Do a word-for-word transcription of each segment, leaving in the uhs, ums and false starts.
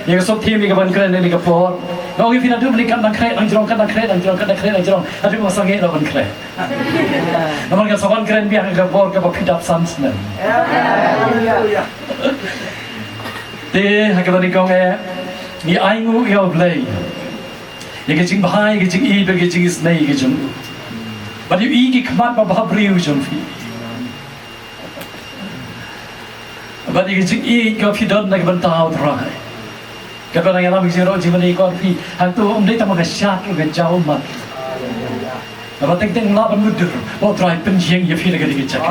Ïa ka sub theme ïa kaban kren ïa ka por. Nga ong ïa phi naduh mynne kan dang kren, dang jrong, kan dang kren, dang jrong, kan dang kren, dang jrong. Haduh ba sangeh la ban kren. Namar kan sa ban kren biang ïa ka por kaba phi dap san snem. Te ha kaba nyngkong eh, ngi ainguh ïa U Blei ïa ka jingbha, ïa ka jingïeit, ïa ka jingisynei ïa ka jong u. Bad ïa u i ki khmat ba bhabriew jong phi. Bad ïa ka jingïeit kaba phi don na ka bynta U Trai. Katba ngi ïalam ka jingrwai jingmane, ko phi, hangto ym dei tang ba nga shad ruh, nga jaw ummat. Naba teng teng lah ban mutdur ba U Trai pynïeng ïa phi na kane ka jaka.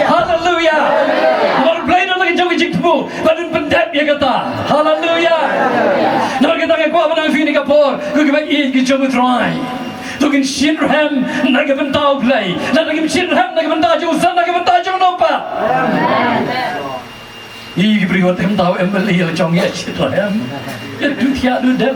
Haleluya. Namar U Blei don la ka jong ka jingthmu ban pyndep ïa kata. Haleluya. Namar kata nga kwah ban ong ïa phi kane ka por, ko kiba ïeit ki jong U Trai, to ngin shitrhem na ka bynta U Blei. Lada ngim shitrhem na ka bynta jong u, sa na ka bynta jong no pat? Ngi ki briew wat hem tau M L A la jong ngi shitrhem. Ïa duh thiah duh dem.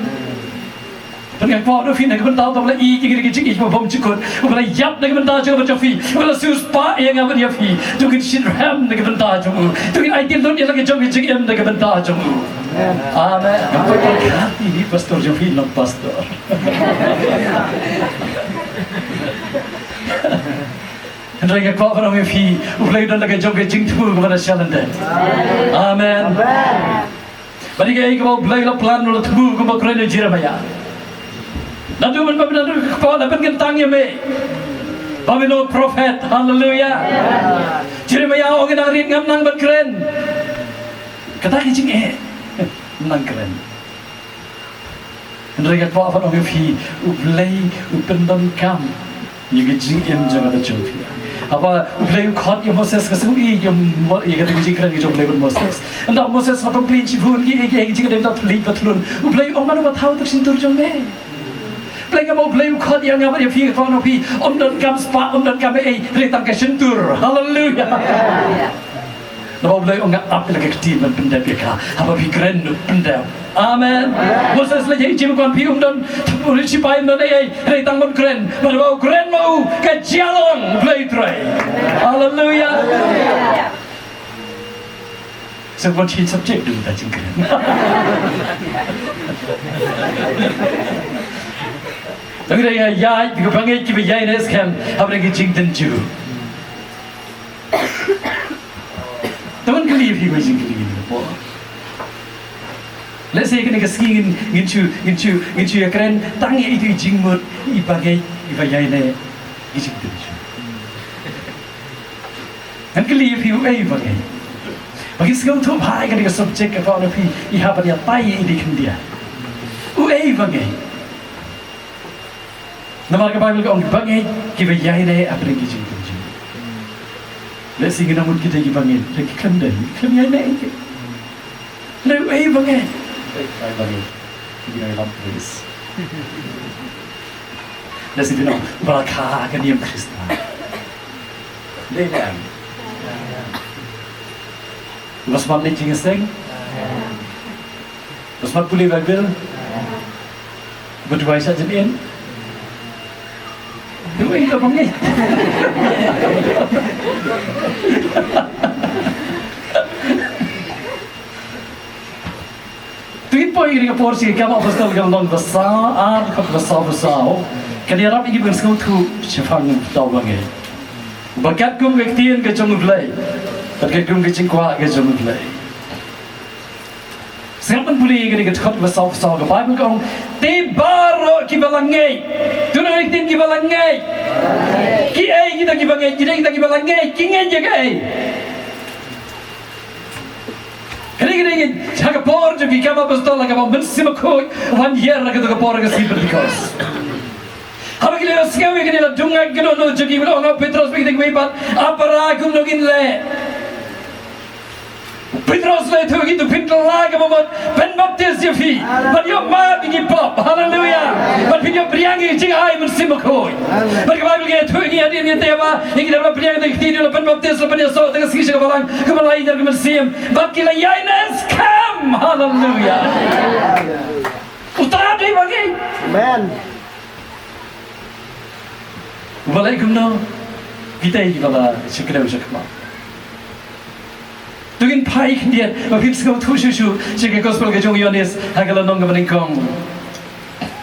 Pynngeit, ko da phi na ka bynta U Blei, ïa ki, ki jingïeit ba bymjukut. U Blei ïap na ka bynta jong, ba jong phi. U Blei siewspah ïa nga bad ïa phi. To ngin shitrhem na ka bynta jong u. To ngin aiti lut ïa la ka jong ka jingim na ka bynta jong u. Amen. Ngam poi pyrkhat ïa i pastor jong phi, long pastor. Hynrei nga kwah ban ong ïa phi, U Blei u don la ka jong ka jingthmu kaba na shalyndet. Amen. Bad ïa kaei kaba U Blei u la plan, u la thmu, kumba kren u Jeremiah. Naduh mynba, naduh ka kpoh la pynkyntang ïa me ba me long prophet. Haleluya. Jeremiah u ong, nga dang rit, ngam nang ban kren. Kata ka jingeh, nang kren. Hynrei nga kwah ban ong ïa phi, U Blei u pyndonkam ïa ka jingim jong nga bad jong phi. Haba U Blei u khot ïa Moses, ka sngew ïa, ïa Mo-, ïa kata ka jingkren ka jong U Blei bad Moses. Ynda u Moses la pynplie shibun ki, ki, ki jingkren, ynda thylliej bad thlun, U Blei u ong, mano ba thaw ïa ka shyntur jong me? Blei, nga ba U Blei u khot ïa nga bad ïa phi, ka kwah ong ïa phi, ym donkam spah, ym donkam ei ei, hynrei tang ka shyntur. Haleluya. Naba U Blei u ong, nga ap ïa la ka ktien ban pyndep ïa ka. Haba phi kren, u pyndep. Amen. Moses la ïa jingkren, phi, ym don, u ri shipai ym don ei ei, hynrei tang ban kren. Bad haba u kren ma u, ka jia long, U Blei u trei. Haleluya. Sa ban change subject, dei ka jingkren. Tang da ïa, ïa, ïa ka bangeit kiba ïaineh skhem hapdeng ka jingtynjuh. Te wan kylli ïa phi kawei ka jingkylli kane ka por. Lehse kane ka sngi ngin, ngin shu, ngin shu, ngin shu ïakren tang ïa itu i jingmut i bangeit iba ïaineh ka jingtynjuh. Ngan kylli ïa phi, uei bangeit? Ba ngin sngewthuh bha ïa kane ka subject, ka kwah ong ïa phi, i hap ban ïatai ïa i dei khyndiat. Uei bangeit? Namar ka Baibl ka ong, bangeit kiba ïaineh hapdeng ki jingtynjuh. Lehse ngin ong mut kita ki bangeit, ki khlem don, ki khlem ïaineh ïa ki. Lehse uei bangeit? Uei bangeit? Ki bangeit lam pris. Lehse phin ong, ba la kha ka niam Khristan. Dei ne em? Ba smat leit jingïaseng? Ba smat pule Baibl? Ba duwai sha jingin? Duwai ka bangeit. Te ngin poi ïa ka por sha Ki Kam Apostol ka lynnong ba saw ar, dkhot ba saw phew saw. Kan ïarap ïa ngi ban sngewthuh shaphang uta u bangeit. Ba katkum ka ktien ka jong U Blei, bad katkum ka jingkwah ka jong U Blei. Sngap ban pule ïa kane ka dkhot ba saw phew saw, ka Baibl ka ong, te baroh kiba la ngeit. To ngeit, te kiba la ngeit. Kiei kita kiba ngeit, kiei kita kiba la ngeit, ki ngeit ïa kaei? Kane, kane, kane, ha ka por jong Ki Kam Apostol, ha kaba u Mynsiem Bakhuid u wan ïar ha kato ka por ha ka sngi Pentekost. Haba ki la ïohsngew ïa kane, la duna kano kano jong ki, ki ong ha u Petros bad kita kiwei pat, a para, kumno ngin leh? U Petros u la ïathuh ïa ki, to phin kylla kaba mut, pynbaptis ïa phi, bad ïoh map ïa ki pop. Haleluya. Bad phin ïoh pdiang ïa ka jingai Mynsiem Bakhuid. Bad ka Baibl ka ïathuh ïa ngi hadien, ngi tip ba ïa kita kiba la pdiang ïa ka ktien, la pynbaptis, la pynïasoh, te ka sngi sha ka balang, kumba la ïaineh ka mynsiem, bad ki la ïaineh skhem. Haleluya. Uta dei bangeit. Amen. Balei kumno? Kita kiba la shakri shakhmat. Ngin phai khyndiat, ba phin sngewthuh shuh shuh, sha ka gospel ka jong u Ïoannis, ha ka lynnong kaba nyngkong.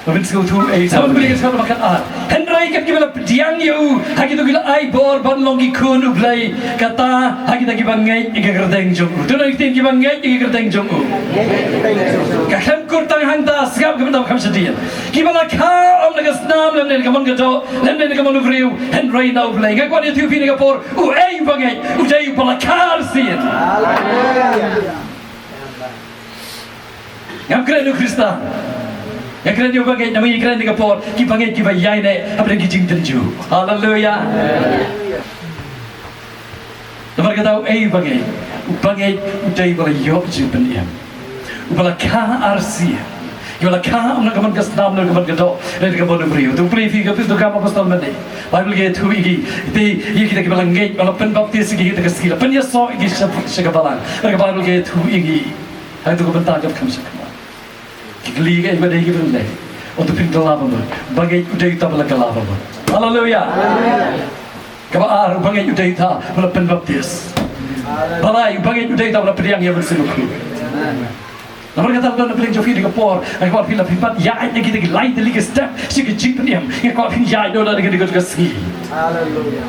Ba phin sngewthuh, eh, sa ban pule ka sngewthuh ba ka ar. Hynrei kat kiba la pdiang ïa u, ha kito ki la ai bor ban long ki khun u Blei, kata, ha kita kiba ngeit ïa ka kyrteng jong u. To ngeit ïa kiba ngeit ïa ka kyrteng jong u. Ka khlem kut tang hangta, sngap ka bynta kham shadien. Kiba la kha ym na ka snam lymne na ka mon ka doh, lymne na ka mon u briew, hynrei na u Blei. Nga kwah ïathuh ïa phi ha kane ka por, u ei uba ngeit, u dei uba la kha arsien. Ngam kren ïa u Khristan. Nga kren ïa uba ngeit, namar ngi kren ha kane ka por, kiba ngeit kiba ïaineh hapdeng ki jingtynjuh. Haleluya. Namar kata u ei uba ngeit, uba ngeit u dei uba la ïoh jingpynim. Uba la kha arsien. Uba la kha ym na ka mon ka snam, na ka mon ka doh, na ka mon u briew. To pule ïa phi ka phi to kam apostol mynne. Baibl ka ïathuh ïa ki, te ïa kita kiba la ngeit, ba la pynbaptis ïa ki ha kita ka sngi, la pynïasoh ïa ki sha, sha ka balang. Namar ka Baibl ka ïathuh ïa ki. Ha kato ka bynta ka kham sha khmat. Ki kylli kaei ba dei ki ban leh. Ong to phin kylla bamut. Ba ngeit u dei uta ba la kylla bamut. Haleluya. Kaba ar, uba ngeit u dei uta ba la pynbaptis. Ba lai, uba ngeit u dei uta ba la pdiang ïa u Mynsiem Bakhuid. Namar kata, la don na pdeng jong phi ha kane ka por, nga kwah phi la phin pat ïaid na kita ki lai tylli ki step sha ka jingpynim. Nga kwah phin ïaid noh na kane ka sngi. Haleluya.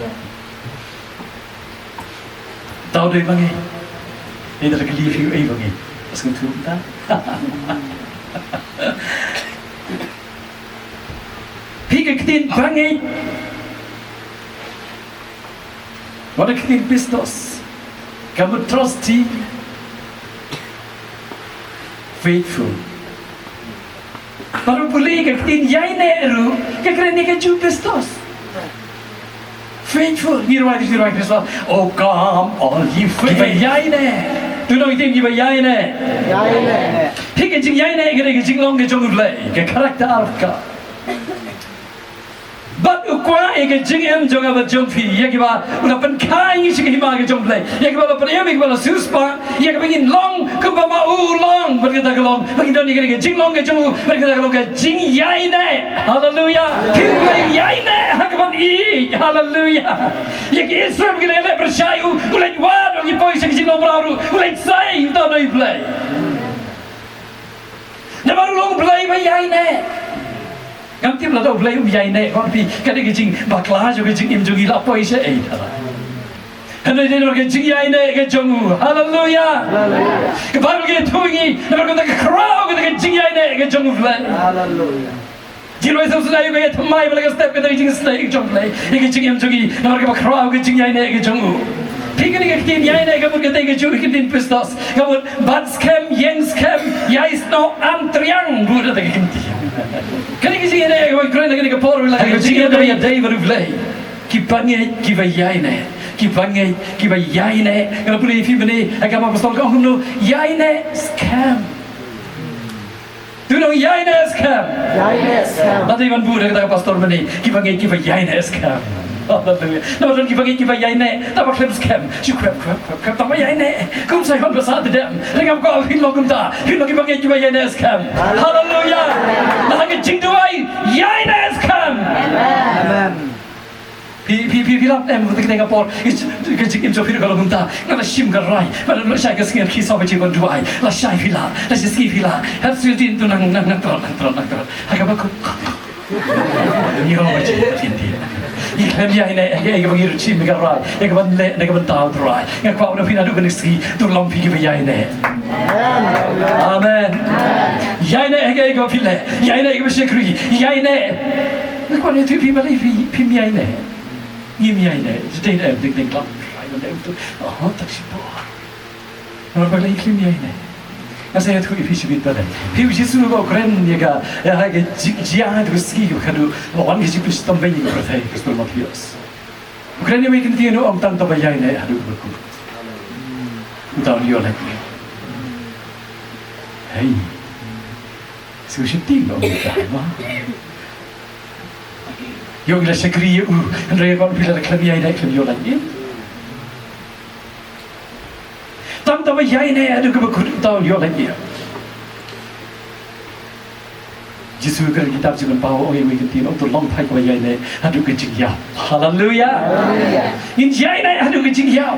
Tau dei ba ngeit. Ïa da la kylli phi ei ba ngeit. Bad sngewthuh kumta. Phi, ka ktien ba ngeit, wat ka ktien pistos, ka mut trusting, faithful. Bad pule ka ktien ïaineh ruh, ka kren ïa ka Jiw pistos. Faithful, ngi rwai, ngi rwai Khristan. Oh, come, all ye faithful. Kiba ïaineh. To ngeit ïa kiba ïaineh. Ïaineh. Phi, ka jingïaineh ka dei ka jinglong ka jong U Blei, ka character of God. Bad u kwah ïa ka jingim jong nga bad jong phi, ïa kiba u la pynkha ïa ngi sha ka hima ka jong U Blei, ïa kiba u la pynim, ïa kiba u la siewspah, ïa kaba ngin long kumba ma u u long. Bad kata ka long ba ngin don ïa ka jinglong ka jong u, bad kata ka long ka jingïaineh. Haleluya. Phi, U Blei u ïaineh ha kaban ïeit. Haleluya. Ïa ki Israel ki la leh pyrshah ïa u, u leit wad, u leit poi sha ka jinglong mraw ruh, u leit sei, uta u dei U Blei. Namar u long U Blei ba ïaineh. Ngam tip lada U Blei um ïaineh, kong phi, ka dei ka jingbakla jong ka jingim jong ngi, la poi shaei. Hynrei dei namar ka jingïaineh ka jong u. Haleluya. Ka Baibl ka ïathuh ïa ngi namar kata ka khraw, kata ka jingïaineh ka jong U Blei. Haleluya. Jingmut Samson aïu ka ïathymmai ba la ka step kata ka jingstad ka jong U Blei ïa ka jingim jong ngi namar kaba khraw ka jingïaineh ka jong u. Phi, kane ka ktien ïaineh ka mut kata ka Jiw ka ktien pistos, ka mut bat skhem, ïeng skhem, ïai snoh, an triang, bun kata ka ktien. Kane ka jingïaineh kaba kren ha kane ka por, la ka jingïaineh kaba ïadei bad U Blei. Kiba ngeit kiba ïaineh, kiba ngeit kiba ïaineh. Nga la pule ïa phi mynne, ha ka Kam Apostol ka ong kumno, ïaineh skhem. To ïaineh skhem. Ïaineh skhem. Lada dei ban buh da kata ka pastor mynne, kiba ngeit kiba ïaineh skhem. Haleluya. Namar don kiba ngeit kiba ïaineh, tang ba khlem skhem. Shu khrep, khrep, khrep, khrep, tang ba ïaineh. Kum sa ïoh ba sah tdem. Lada ngam kwah phin long kumta, phin long kiba ngeit kiba ïaineh skhem. Haleluya. Lada ka jingduwai, ïaineh skhem. Amen. Phi, phi, phi, phi lap em, kata ka por, ka jingim jong phi ruh ka long kumta. Nga la shim ka rai, ba la shai ka sngi, ki saw baje ban duwai. La shai phi la, la shai sngi phi la. Hap sngewthuh, to nang, nang, nang trot, nang trot, nang trot. Ha kaba kut. Ngi ong baje, tin, tin. Ngi khlem ïaineh, ïa, ïa kaba ngi ruh shim ka rai, ïa kaba leh, ïa kaba tau Trai. Nga kwah ban ong ïa phi naduh kane ka sngi, to long phi kiba ïaineh. Amen. Ïaineh, ïa, ïa kaba phi leh, ïaineh, ïa kaba shakri, ïaineh. Nga kwah ïathuh ïa phi balei phi, phim ïaineh. Ngim ïaineh, jingteng em, jingteng klam. Ai, ban em tu. Oh, tak shi por. Namar balei phim ïaineh? Nga sa ïathuh ïa phi shibit balei. Phi, u Jisu haba u kren ïa ka, ïa ka ji-, jia ha ka sngi kaba khadduh, ba wan ka jingpynshitom beiñ ïa ka pyrthei, ka Gospel Mathaios. U kren ïa wei kyntien, u ong tang uta uba ïaineh haduh ba kut, uta un ïoh lait ïing. Hei. Shu sheptieng ba ong ïa ka ma. Ïoh ngi la shakri ïa u, hynrei ïa kaba phi la khlem ïaineh khlem ïoh lait ïing. Tang uta uba ïaineh haduh kaba kut uta un ïoh lait ïing. Jisu ha ka kitab Jingmynpaw u ong ïa wei kyntien, u ong to long phai kaba ïaineh haduh ka jingïap. Haleluya. Haleluya. Ngin ïaineh haduh ka jingïap.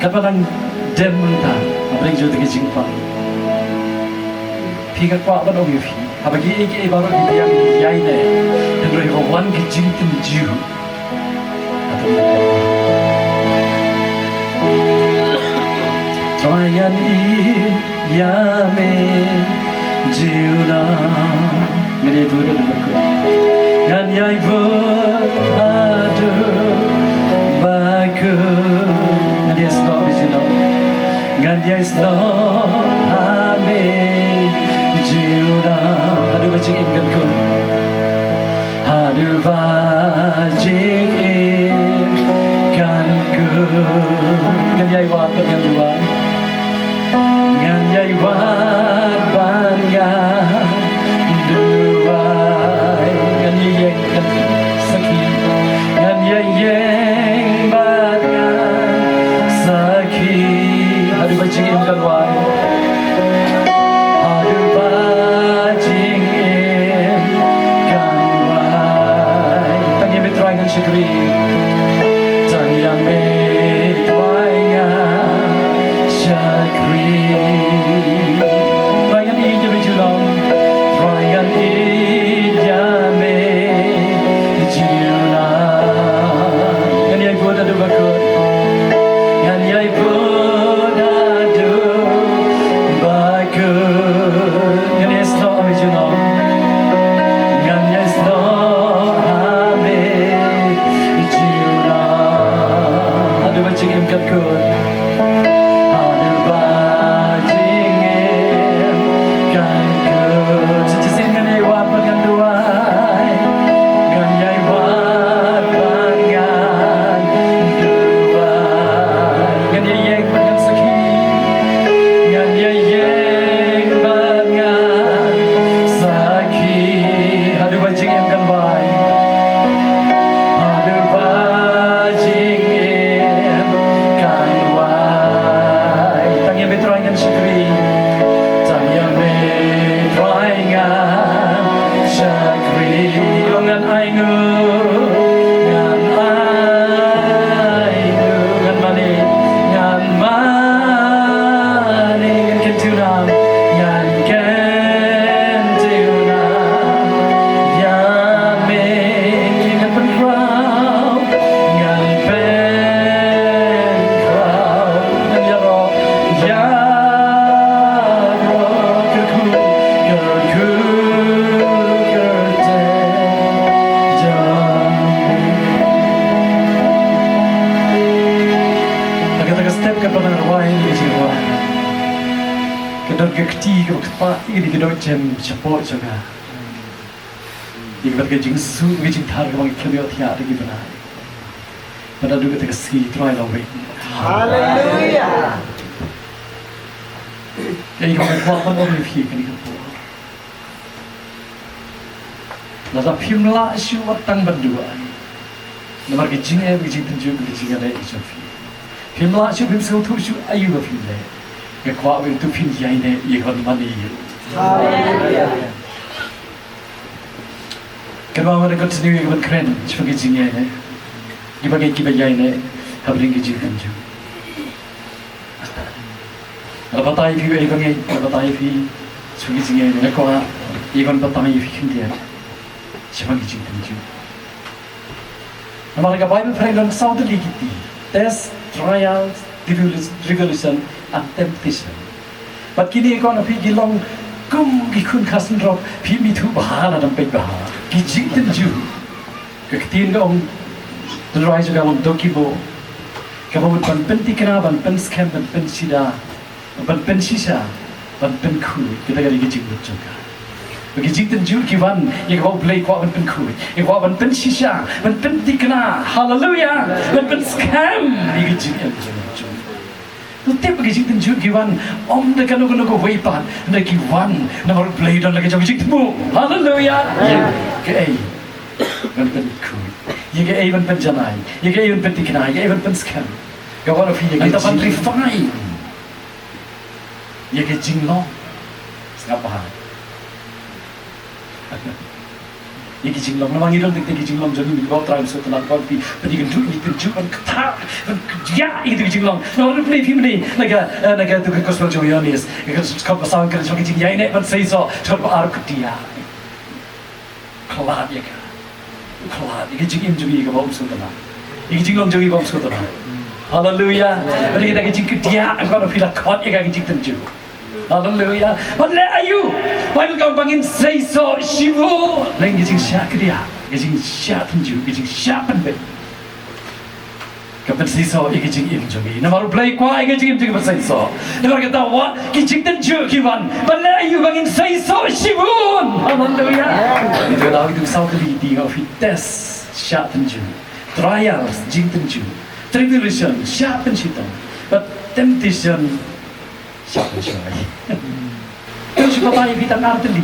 Katba dang dem mynta, ha pdeng jong kata ka jingpang, phi, nga kwah ban ong ïa phi, haba kiei kiei baroh ki biang ki ïaineh, hynrei haba wan ka jingtynjuh, Trai ngan ïeit ïa me junom. Ngan ïai bud haduh ba kut. Ngan ïai bud haduh ba kut. Ngan ïai snoh me junom. Ngan ïai snoh ha me junom. Haduh ba jingim kan kut. Haduh ba jingim kan kut. Ngan ïai wad bad ngan duwai. Ngan ïai wad bad ngan duwai. Ngan ïai ïeng kan sakhi. Ngan ïai ïeng bad ngan sakhi. Haduh ba jingim kan wai. Haduh ba jingim kan wai. Tang ïa me Trai ngan shakri. Tang ïa me Trai ngan shakri. Trai ngan ïeit ïa me junom. Trai ngan ïeit ïa me junom. Ngan ïai bud haduh ba kut. Ngan ïai bud haduh Don ka kti kaba kata ïa kane ka dohjem shapoh jong nga. Ïa kaba ka jingsuk ka jingthar kaba nga khlem ïohthiah da ki bnai. Bad naduh kata ka sngi Trai la weng. Haleluia. Kaei kaba nga kwah ban ong ïa phi kane ka por. Lada phim lah shuh wat tang ban duwai. Namar ka jingim ka jingtynjuh ka jingïaleh ka jong phi. Phim lah shuh phim sngewthuh shuh aïu ba phin leh. Nga kwah ba to phin ïaineh ïa ka ban mane ïa u. Haleluia. Kynmaw nga dang continue ïa ka ban kren shaphang ka jingïaineh. Kiba ngi kiba ïaineh hapdeng ka jingtynjuh. Nga la batai ïa phi, eh, ba ngi, nga la batai ïa phi sha ki jingïaineh, nga kwah ïa ka ban batai ïa phi khyndiat shaphang ki jingtynjuh. Namar ka Bible phareng don saw tylli ki kti: test, trials, tribulation, tribulation and temptation. Bad kine ki kwah na phi ki long kum ki khun kha syndrop, phim ithuh bha lada ym peit bha. Ki jingtynjuh. Ka ktien ka ong, tynrai jong ka long docubo. Kaba mut ban pynthikna, ban pynskhem, ban pynshida, ban pynshisha, ban pynkhuid. Kita ka dei ka jingmut jong ka. Ba ki jingtynjuh ki wan ïa kaba U Blei kwah ban pynkhuid, ïa kaba kwah ban pynshisha, ban pynthikna. Haleluia. Ban pynskhem ïa ka jingim jong u. To tip ba ki jingtynjuh ki wan ym da kano kano kawei pat, hynrei ki wan namar U Blei don la ka jong ka jingthmu. Haleluia. Ïa kaei ban pynkhuid, ïa kaei ban pynjanai, ïa kaei ban pynthikna, ïa kaei ban pynskhem. Ka wan na phi ïa ka jing, ban refine ïa ka jinglong. Sngap bha. Ïa ki jinglong, namar ngi don teng teng ki jinglong jong ngi, ngi kwah Trai un sngewtynnat, kwah phi, phi kynduh ïa ki jingtynjuh, ban kthar, ban kdiah ïa ki jingtong. Namar U Blei, phi mynne na ka, eh, na ka, tu ka gospel jong u Ïoannis, ka dkhot ba saw ka dei ka jingïaineh ban seisoh, dkhot ba ar kdiah. Khlad ïa ka. Khlad ïa ka jingim jong ngi kaba um sngewtynnat. Ïa ki jinglong jong ngi ba um sngewtynnat. Haleluia. Bad ïa ka jingkdiah, kwah phi la khot ïa ka jingtynjuh. Haleluia. Ban leh aïu? Bible ka ong ba ngin seisoh shibun. Leh ka jingshah kdiah, ka jingshah tynjuh, ka jingshah pynbeit. Ka pynseisoh ïa ka jingim jong ngi. Namar U Blei kwah ïa ka jingim jong ngi ban seisoh. Namar kata wat ki jingtynjuh ki wan. Ban leh aïu? Ba ngin seisoh shibun. Haleluia. Ito da ito saw tylli ki kti, nga ong phi, test, shah tynjuh. Trials, jingtynjuh. Tribulation, shah pynshitom. Bad temptation, shah pynshoi. Kan shu batai ïa phi tang ar tylli.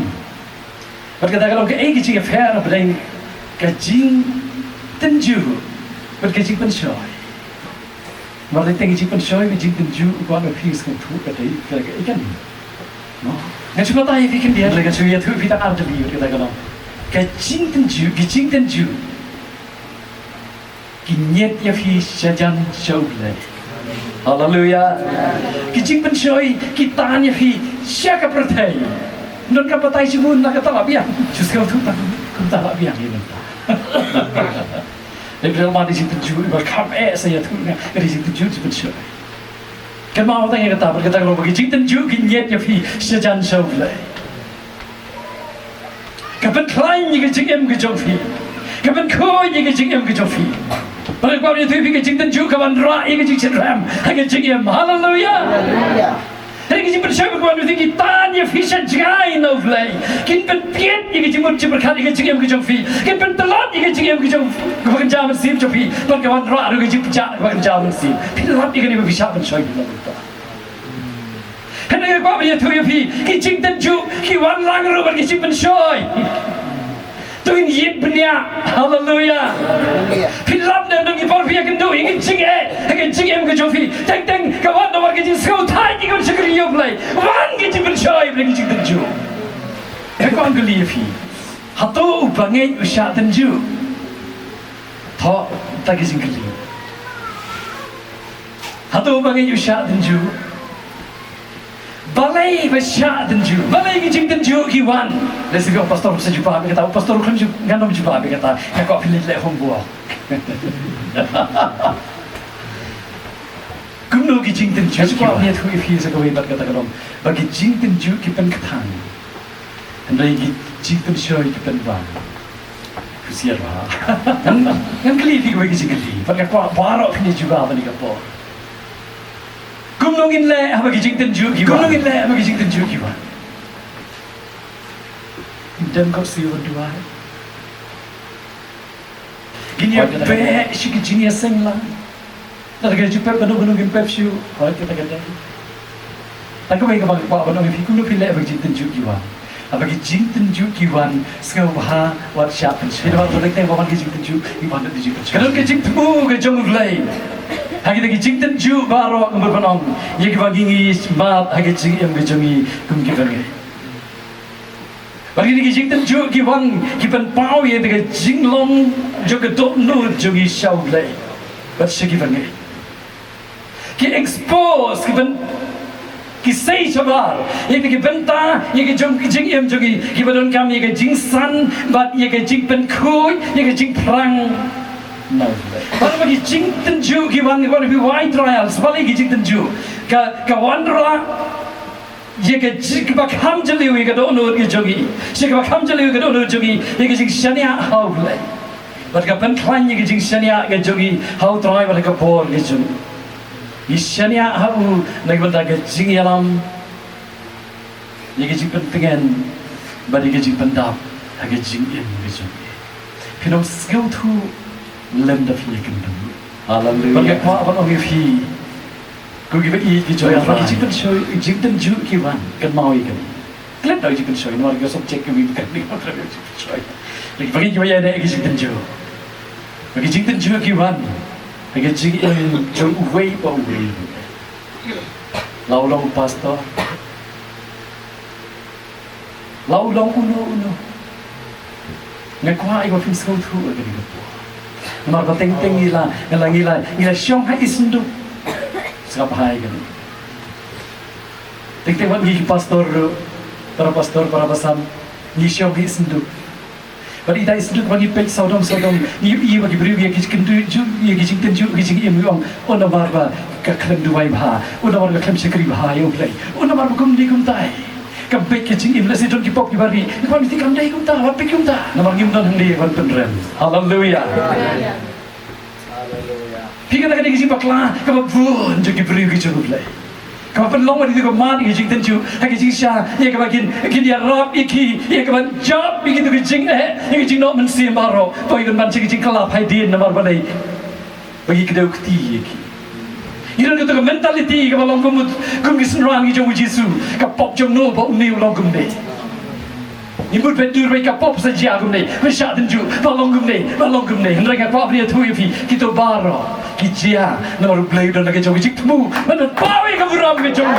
Bad kata ka long kaei ka jingïapher hapdeng ka jingtynjuh bad ka jingpynshoi. Namar teng teng ka jingpynshoi, ka jingtynjuh, u kwah na phi sngewthuh ka dei ka, ka, ka, no. Ngan shu batai ïa phi khyndiat, ngan shu ïathuh ïa phi tang ar tylli bad kata ka long ka jingtynjuh, ka jingtynjuh. Ki ñiet ïa phi shajan sha U Blei. Haleluia. Ki jingpynshoi ki tan ïa phi sha ka pyrthei. Ym don ka batai shibun na kata la biang. Shu sngewthuh tang kumta la biang ïa mynta. Dei ba ma dei jingtynjuh ba kham eh sa ïathuh nga, ka dei jingtynjuh jingpynshoi. Kynmaw tang ïa kata, bad kata ka long ba ki jingtynjuh ki ñiet ïa phi shajan sha U Blei. Ka pynkhlaiñ ïa ka jingim ka jong phi. Ka pynkhuid ïa ka jingim ka jong phi. Bad nga kwah ban ïathuh ïa phi, ka jingtynjuh ka wanrah ïa ka jingshitrhem ha ka jingim. Haleluia. Haleluia. Hynrei ka jingpynshoi, nga kwah ban ïathuh ïa phi, ki tan ïa phi sha jngai na U Blei. Kin pynbieit ïa ka jingmut jingpyrkhat ïa ka jingim ka jong phi. Kin pyntlot ïa ka jingim ka jong, kaba kynja mynsiem jong phi. Bad ka wanrah ruh ka jingpynjah kaba kynja mynsiem. Phi lap ïa kane ba phi shah pynshoi, phi lap ïa ka. Hynrei nga kwah ban ïathuh ïa phi, ki jingtynjuh ki wan lang ruh bad ki jingpynshoi. To ngin ïit bniah. Haleluia. Phi lap ne ym don, ki por phi ïakynduh ïa ki jingeh ha ki jingim ka jong phi. Teng teng ka wan namar ki jingsngewthait, ki wan shakri ïa U Blei. Wan ki jingpynshoi bad ki jingtynjuh. Nga kwah kylli ïa phi, hato u bangeit u shah tynjuh? Thoh ta ki jingkylli. Hato u bangeit u shah tynjuh? Balei ba shah tynjuh? Balei ki jingtynjuh ki wan? Lehse phi ong, pastor, sa jubab ïa kata. Pastor, khlem ju, ngan ym jubab ïa kata. Nga kwah phi leit leh homework. Kumno ki jingtynjuh ki wan? Nga kwah ïathuh ïa phi sa kawei pat, kata ka long ba ki jingtynjuh ki pynkthang. Hynrei ki jingpynshoi ki pynbang. Husiar bha. Ngan, ngan kylli phi kawei ka jingkylli. Bad nga kwah baroh phin ïa jubab ha kane ka por. Kumno ngin leh haba ki jingtynjuh ki wan? Kumno ngin leh haba ki jingtynjuh ki wan? Ngin dem khohsiew ban duwai. Ngin ïa peit sha ki jingïaseng lang. Lada ka jingpeit kano kano ngin peit shuh, hooid kata ka dei. Tang kawei kaba nga kwah ban ong ïa phi, kumno phi leh haba ki jingtynjuh ki wan? Haba ki jingtynjuh ki wan, sngewbha wat shah pynshoi. Namar ba teng teng ba wan ki jingtynjuh, ki wan da ki jingpynshoi. Ka don ka jingthmu ka jong U Blei ha kita ki jingtynjuh baroh, nga mut ban ong ïa kiba ngi ngi mad ha ka jingim ka jong ngi kum ki bangeit. Bad kine ki jingtynjuh ki wan ki pynpaw ïa ka jinglong jong ka dohnud jong ngi sha U Blei bad sha ki bangeit. Ki expose, ki pyn, ki sei shabar ïa ki bynta, ïa ki jong, ki jingim jong ngi, kiba donkam ïa ka jingsan bad ïa ka jingpynkhuid, ïa ka jingpyrshang na U Blei. Bad haba ki jingtynjuh ki wan, wan ki wai trials, balei ki jingtynjuh? Ka, ka wanrah ïa ka jing, kaba kham jylliew ïa ka dohnud ka jong ngi. Sha kaba kham jylliew ïa ka dohnud jong ngi, ïa ka jingshaniah ha U Blei. Bad ka pynkhlaiñ ïa ka jingshaniah ka jong ngi ha U Trai bad ha ka bor ka jong ngi. Ngi shaniah ha u na ka bynta ka jingïalam, ïa ka jingpyntngen bad ïa ka jingpyndap ha ka jingim ka jong ngi. Phin ym sngewthuh lymda phi ïakynduh. Haleluia. Bad nga kwah ban ong ïa phi, ko kiba ïeit ki jong U Trai, ki jingpynshoi, jingtynjuh ki wan, kynmaw ïa kane. Klet da ki jingpynshoi, namar ka subject kaba ngi kren, ngi kren ïa ki jingpynshoi. Lada ba ngi ïa ïa ki jingtynjuh, ba ki jingtynjuh ki wan ha ka jingim jong uwei pa uwei. La u long u pastor, la u long uno uno. Nga kwah ïa ba phin sngewthuh ïa kane ka por. Namar ba teng teng ngi la, ngi la, ngi la, ngi la shong ha i synduk. Sngap bha ïa kane. Teng teng wat ngi ki pastor ruh, para pastor, para basan, ngi shong ha i synduk. Bad ita i synduk ba ngi peit sawdong sawdong, ngi ïohi ba ki briew ïa ki jingtynjuh, ïa ki jingtynjuh, ki jingim, ngi ong, oh namar ba ka khlem duwai bha, oh namar ba ka khlem shakri bha ïa U Blei, oh namar ba kumne kumtai. Kam peit ka jingim, lehse don ki pop kiba ri, ngi kwah ngi ti kam dei kumta, wat peit kumta. Namar ngim don hangne ban pynrem. Haleluia. Haleluia. Phi, kata ka dei ka jingbakla kaba bun jong ki briew ki jong U Blei. Kaba pynlong ïa kito ki mad ïa ki jingtynjuh ha ki jingshisha, ïa kaba kin, kin ïarap ïa ki, ïa kaban jop ïa kito ki jingeh, ïa ki jingnoh mynsiem baroh. Poi ban ban sha ki jingkylla phai dien namar balei? Ba ki kdew kti ïa ki. Ngi don kata ka mentality kaba long kum, kum ki synran ki jong U Jisu. Ka pop jong no ba une u long kumne? Ngi mut ban dur ba ka pop sa jia kumne, ba shah tynjuh, ba long kumne, ba long kumne. Hynrei nga kwah ban ïathuh ïa phi, kito baroh ki jia namar U Blei u don la ka jong ka jingthmu ban pynpaw ïa ka burom ka jong u,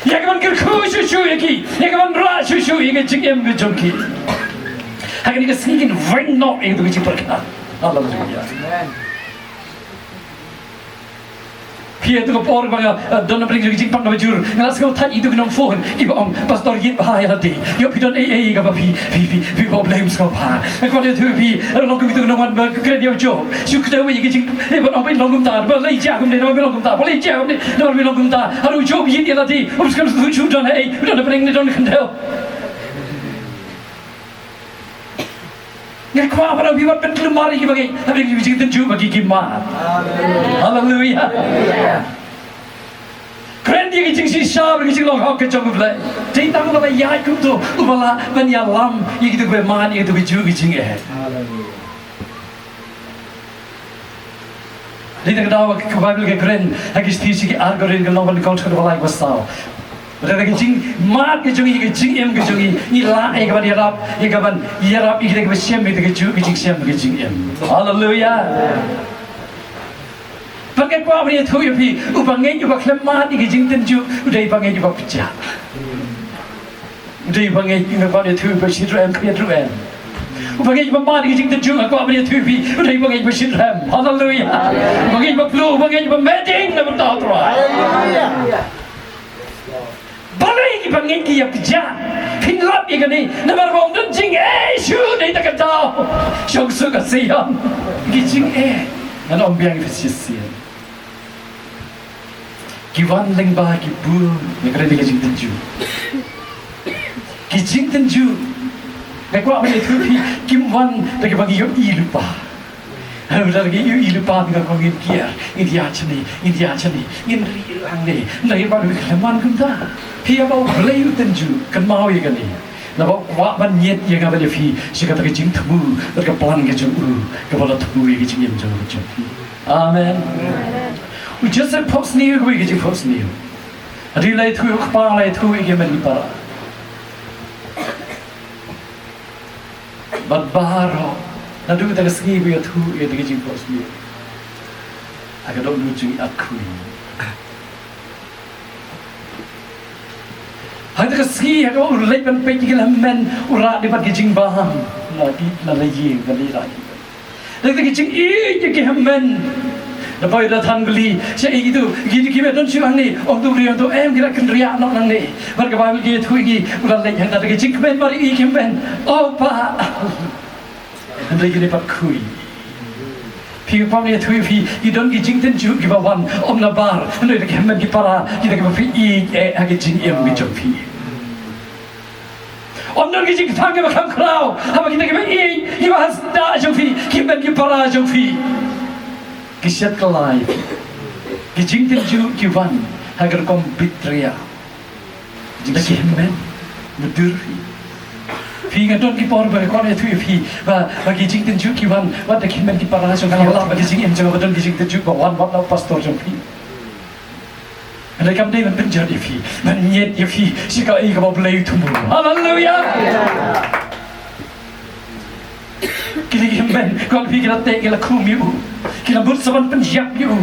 ïa kaban kyrkhu shuh shuh ïa ki, ïa kaban rah shuh shuh ïa ka jingim ka jong ki. Ha kane ka sngi ngin weng noh ïa kito ki jingpyrkhat. Haleluia. Phi, ha kato ka por ba nga, eh, don na pdeng jong ka jingpang kaba jur, nga la sngewthuh ïa kito ki nongphone kiba ong, Pastor, ïeit bha ïa lade. Ïoh phi don ei ei kaba phi, phi, phi, phi problem sngewbha. Nga kwah ïathuh ïa phi, eh, long kum kito ki nongwan ba kren ïa u Job. Shu kdew ïa ki jing, eh, ban ong ba long kumta, balei jia kumne, namar ba long kumta, balei jia kumne, namar ba long kumta. Haduh u Job ïeit ïa lade, um skhem shu don ei, don na pdeng ne don na khyndew. Nga kwah ba phi wat pynkulmar ïa kiba ngeit, hapdeng ki jingtynjuh ba ki, ki mad. Haleluia. Kren ïa ki jingshisha bad ki jinglong hok ki jong U Blei. Dei tang uba la ïaid kumto, uba lah ban ïalam ïa kito kiba mad, ïa kito ki juh ki jingeh. Dei na ka daw ba ka Baibl ka kren ha ki shithi sha ki Ar Korinth ka lynnong ba nyngkong, dkhot ba lai, ba saw. Bad da ka jingmad ka jong ngi, ka jingim ka jong ngi, ngi lah ïa kaban ïarap, ïa kaban ïarap ïa kita kiba shem ïa kita ki juh ki jingshem ka jingim. Haleluia. Bad nga kwah ban ïathuh ïa phi, uba ngeit uba khlem mad ïa ka jingtynjuh, u dei uba ngeit uba pjah. U dei uba ngeit, nga kwah ban ïathuh, uba shitrhem, khriat ruh em. Uba ngeit ba mad ïa ka jingtynjuh, nga kwah ban ïathuh ïa phi, u dei uba ngeit ba shitrhem. Haleluia. Uba ngeit ba pluh, uba ngeit ba meh ding na bynta U Trai. Balei kiba ngeit ki ïa pjah? Phin lap ïa kane, namar ba ym don jingeh shuh, dei ta ka daw shong suk ha Zion. Ki jingeh, ngan ym biang ïa phi shisien. Ki wan lyngba ki bun, nga kren ïa ka jingtynjuh. Ki jingtynjuh, nga kwah ban ïathuh ïa phi, kim wan da kaba ngi ïohi lypa. Hynrei lada ngi ïohi lypa, nga kwah ngin kiar, ngin ïa shane, ngin ïa shane, ngin ri lang ne, nda ïa ba ngi khlem wan kumta. Phi ïa ba U Blei u tynjuh, kynmaw ïa kane. Naba u kwah ban ñiad ïa nga bad ïa phi sha kata ka jingthmu bad ka plan ka jong u, kaba la thmu ïa ka jingim jong nga bad jong phi. Amen. U Joseph phohsniew, kawei ka jingphohsniew. Hadien la ïathuh ïa u kpa, la ïathuh ïa ki hynmen ki para. Bad baroh, naduh kata ka sngi ba ïathuh ïa kata ka jingphohsniew, ha ka dohnud jong ngi at khuid. Ha kata ka sngi, ha kaba u leit ban peit ïa ki lehmynnin, u rah dei bad ka jingbam na ki, na la ïing, ban ïa rah ki. Lada ki jingïeit ïa ki hynmen. Da poi da than kylli, sha ïa kito, kito ki mei don shuh hangne, ong to u briew, ong to em, ki la kynriah noh nangne. Bad ka Baibl ka ïathuh ïa ngi, u la leit hangta, da ki jingkmen bad ïa ki hynmen. O Pa. Hynrei kine pat khuid. Phi, nga kwah ban ïathuh ïa phi, ki don ki jingtynjuh kiba wan, ym nabar, hynrei da ki hynmen ki para, kita kiba phi ïeit eh ha ki jingim ki jong phi. Ym don ki jingkthang kiba kham khraw, haba kita kiba ïeit, kiba hasdah jong phi, ki hynmen ki para jong phi, ki shet kylla ïa phi. Ki jingtynjuh ki wan ha ka rukom bitriah. Da ki hynmen, mutdur phi. Phi, nga don ki por ba nga kwah ïathuh ïa phi ba, ba ki jingtynjuh ki wan, wat da ki hynmen ki para jong phi, wat ba ki jingim jong, ba don ki jingtynjuh ba wan, wat la u pastor jong phi. Hynrei kam dei ban pynjot ïa phi, ban ñiad ïa phi sha kaei kaba U Blei u thmu. Haleluya. Kine ki hynmen, kong phi, ki la teh, ki la khum ïa u, ki la mut sa ban pynïap ïa u.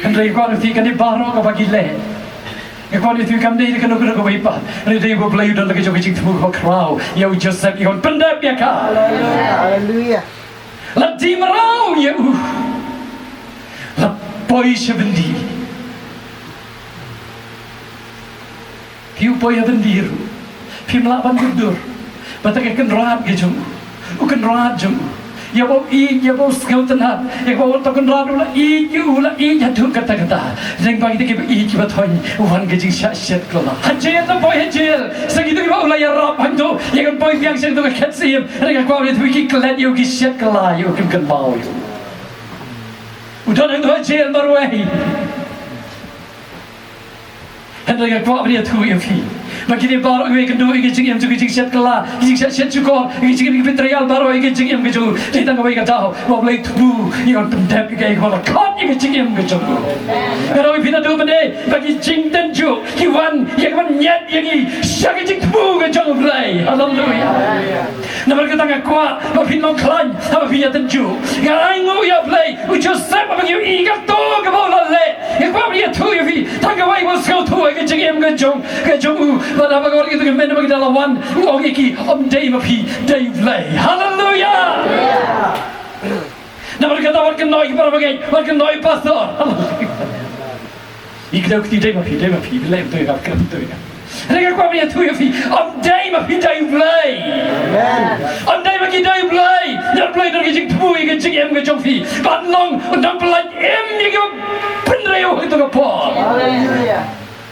Hynrei nga kwah ïathuh kane baroh kaba ki leh, nga kwah ïathuh kam dei da kano kano kawei pat. Hynrei dei ba U Blei u don la ka jong ka jingthmu kaba khraw ïa u Joseph, ïa ka ban pyndep ïa ka. Haleluya. La die mraw ïa u. La poi sha byndi. Phi, u poi ha byndi ruh. Phim lah ban mutdur. Bad ka kynrad ka jong u, u kynrad jong u, ïa ba u ïeit, ïa ba u sngewtynnat, ïa ba u, uta u kynrad u la ïeit ïa u, u la ïeit haduh katta katta. Hynrei ba kita kiba ïeit kiba thoiñ, u wan ka jingshah shet kylla. Ha jail, u poi ha jail. Sa kito kiba u la ïarap hangto, ïa kan poi biang sha kito ka khet syiem. Hynrei nga kwah ban ïathuh, ki klet ïa u, ki shet kylla ïa u, kim kynmaw ïa u. U don hangto ha jail marwei. Hynrei nga kwah ban ïathuh ïa phi ba kine baroh kiwei, kynduh ïa ka jingim jong ka jingshet kylla, ka jingshah shet shukor, ka jingim ka bitrial, baroh ïa ka jingim ka jong u, dei tang kawei ka daw, ba U Blei u thmu ïa ka ban pyndep ïa kaei kaba la khot ïa ka jingim ka jong u. Nga ong ïa phi naduh mynne ba ki jingtynjuh ki wan ïa ka ban ñiad ïa ngi sha ka jingthmu ka jong U Blei. Haleluya. Namar kata nga kwah ba phin long khlaiñ haba phi ïatynjuh. Nga ainguh ïa U Blei, u Joseph, haba ngi ïohi kato kaba u la leh. Nga kwah ban ïathuh ïa phi, tang kawei ba u sngewthuh ïa ka jingim ka jong, ka jong u. Bad haba ka wan ïa kito ki hynmen ba ki da la wan, u ong ïa ki, ym dei ma phi, dei U Blei. Haleluya. Namar kata wat kynnoh ïa ki para bangeit, wat kynnoh ïa u pastor. Haleluya. Ïa kata ki dei ma phi, dei ma phi, Blei, ym dei nga, ym dei nga. Hynrei nga kwah ban ïathuh ïa phi, ym dei ma phi, dei U Blei. Amen. Ym dei ma ki, dei U Blei. Ïa U Blei don ka jingthmu ïa ka jingim ka jong phi. Ban long u nongpyllait im ïa kiba pynriew ha kato ka por. Haleluya.